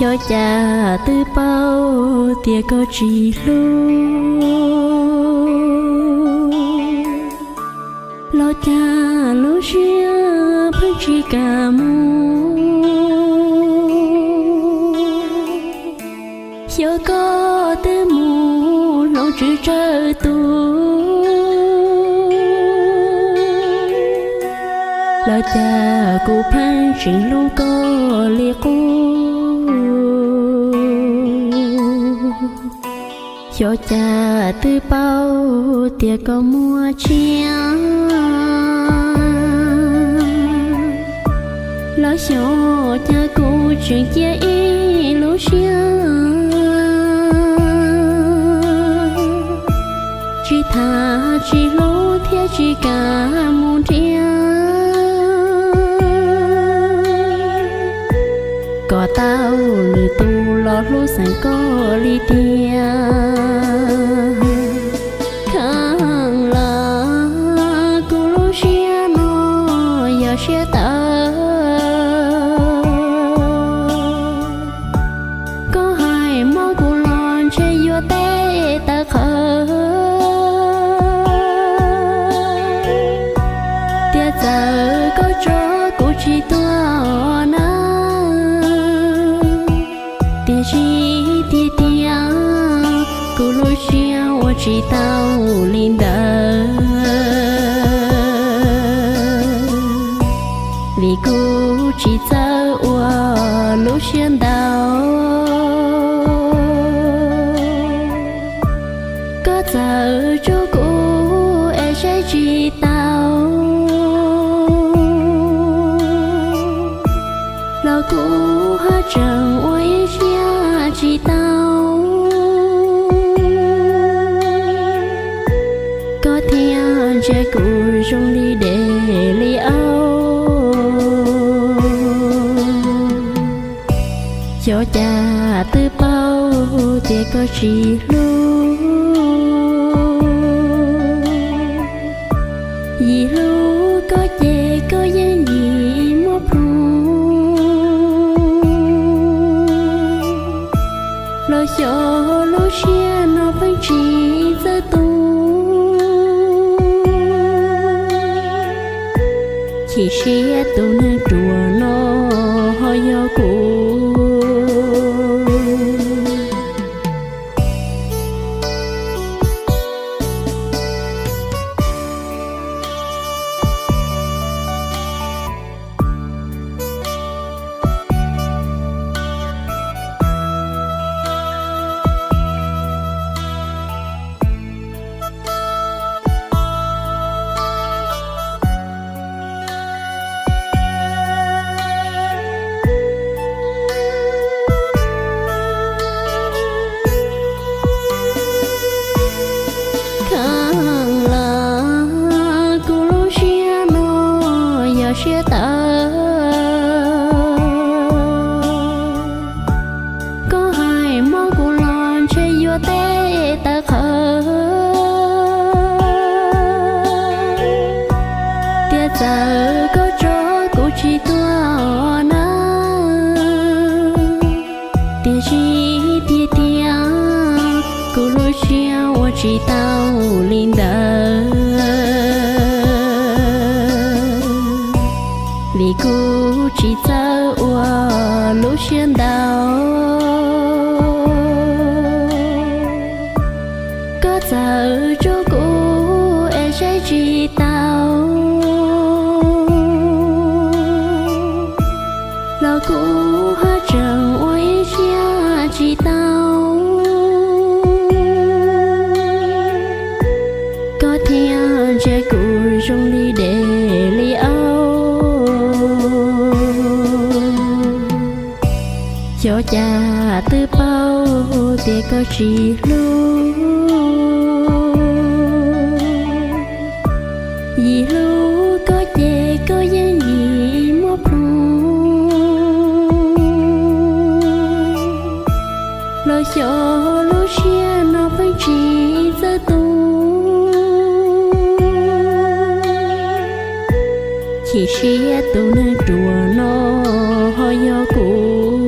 Xyov cas twb paub tias koj tsis hlub, los cas lub siab pheej tsis kam mus. Xyov koj twb mus hloov tswv tsawg tus, los cas kuv pheej tseem hlub koj li qub. Xyov cas twb paub tias koj muaj tshiab, los xyov cas kuv tseem cia ib lub siab, tsis tham tsis hlub thiab tsis kam mus nrhiav kom tau lwm tus los hlub xeem koj li tiag. Kheev lawm, kuv lub siab no yog siab tawv. Koj hais mob kuv los ntshe yuav teb tawv qhawv, tiam txawm koj tso kuv tsis tuag na. Tiam sis tiag tiag, kuv lub siab ua tsis tau li ntawd, vim kuv tsis txawj ua lub siab ntau. Koj txawm tso kuv es saib tsis taus, los kuv haj tseem ua ib siab tsis tau. Koj thiaj ntsia kuv zoo li dej li aub. Xyov cas twb paub tias koj tsis hlub, yim hlub koj ces koj yeej yim muab plhus, los xyov lub siab no pheej tsis txawj tu. Chim siab tus neeg ruam no ho yog kuv. Kheev lawm, kuv lub siab no yog siab tawv. Koj hais mob kuv los ntshe yuav teb tawv qhawv, tiam txawm koj tso kuv tsis tuag na. Tiam sis tiag tiag, kuv lub siab ua tsis tau li ntawd, vim kuv tsis txawj ua lub siab ntau. Koj txawm tso kuv es saib tsis taus, los kuv haj tseem ua ib siab tsis tau. Koj thiaj ntsia kuv zoo li dej li aub. Tias koj tsis hlub, yim hlub koj ces koj yeej yim muab plhus. Los xyov lub siab no pheej tsis txawj tu, chim siab tus neeg ruam no ho yog kuv.